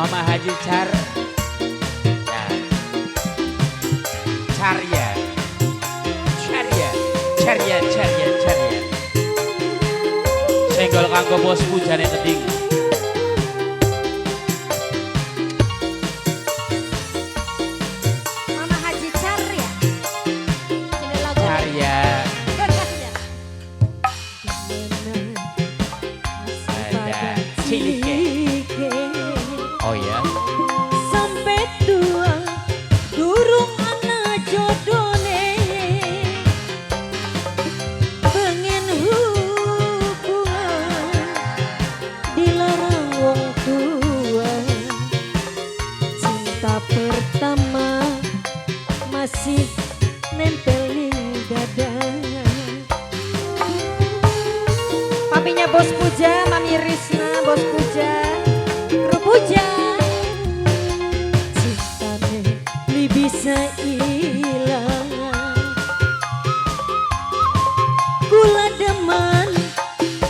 Mama Haji Char. Ya. Carya. Carya. Carya, Carya, Carya. Senggol kanggo bos pujane teding. Mama Haji Carya. Ini lagu. Carya. Ada cilike. Oh ya. Sampai tua durung ana jodone, pengen hubungan dilarang wong tua. Cinta pertama masih nempel ning dada. Papinya Bos Puja, Mami Risna, Bos Puja, Kru Puja. Cintane li bisa ilang. Kula demen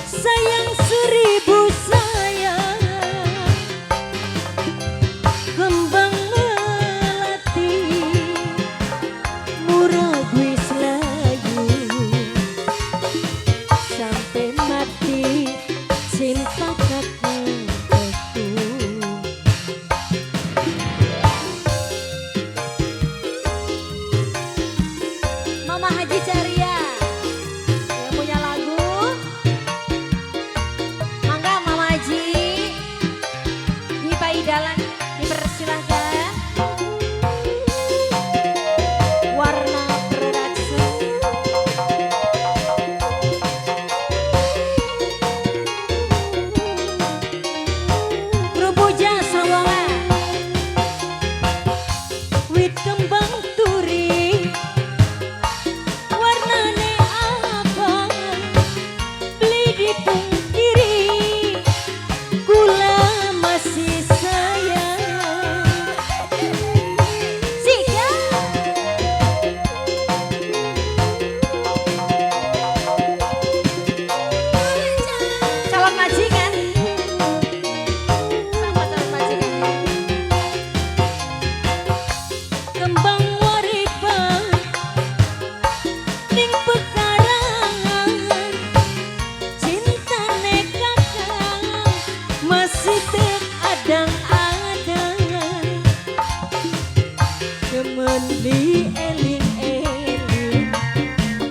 sayang seribu sayang. Kembang melati murah wis layu. Sampai mati cinta kakang aku. Mama Haji Carya yang punya lagu. Mangga Mama Haji di Paidalan dipersilahkan. Warna Production. Kru Puja Sawonga. Wit kembang turi warnane abang, beli dipungkiri kula masih sayang. Sika calon majikan, sama calon majikan. Kembang waripan ning pekarangan, cintane kakang masih tek adang-adang. Demen li eling-eling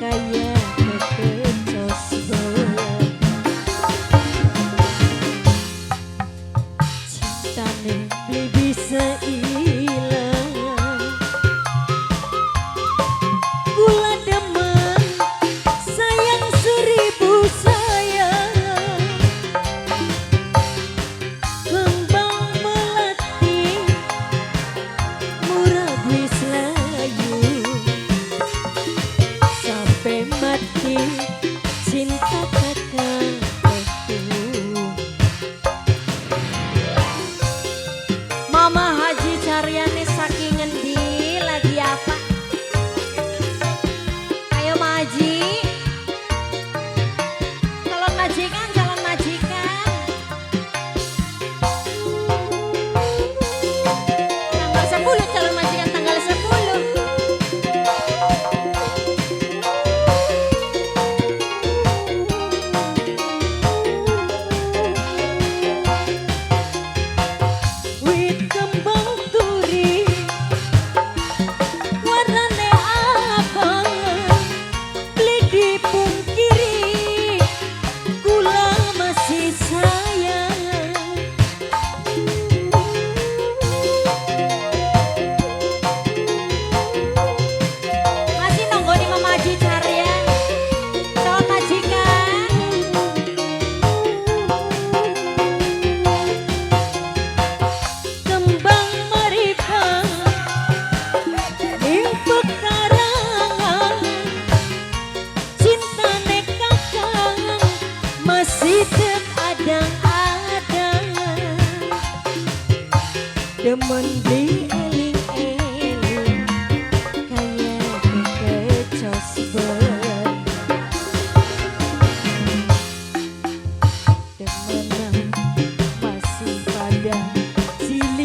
kaya kekecos bola. Cintane beli bisa ilang. Kula demen sayang seribu sayang. Kembang melati murah wis layu. Sampai mati cinta kakang aku. Mama Haji Caryane saking ngendi lagi apa? Ayo Ma Haji. Calon majikan, calon majikan. Tanggal 10 calon majikan tanggal 10. Wit kembang turi warnane abang, beli dipungkiri kula masih sayang. Masih nonggoni Mama Haji Carya calon majikan. Kembang maripang ing pekarangan, cintane kakang masih tek adang-adang. Demen beli eling-eling kaya kekecos ben. Demenan masih pada cilik.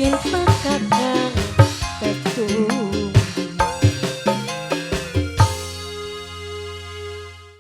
Cinta.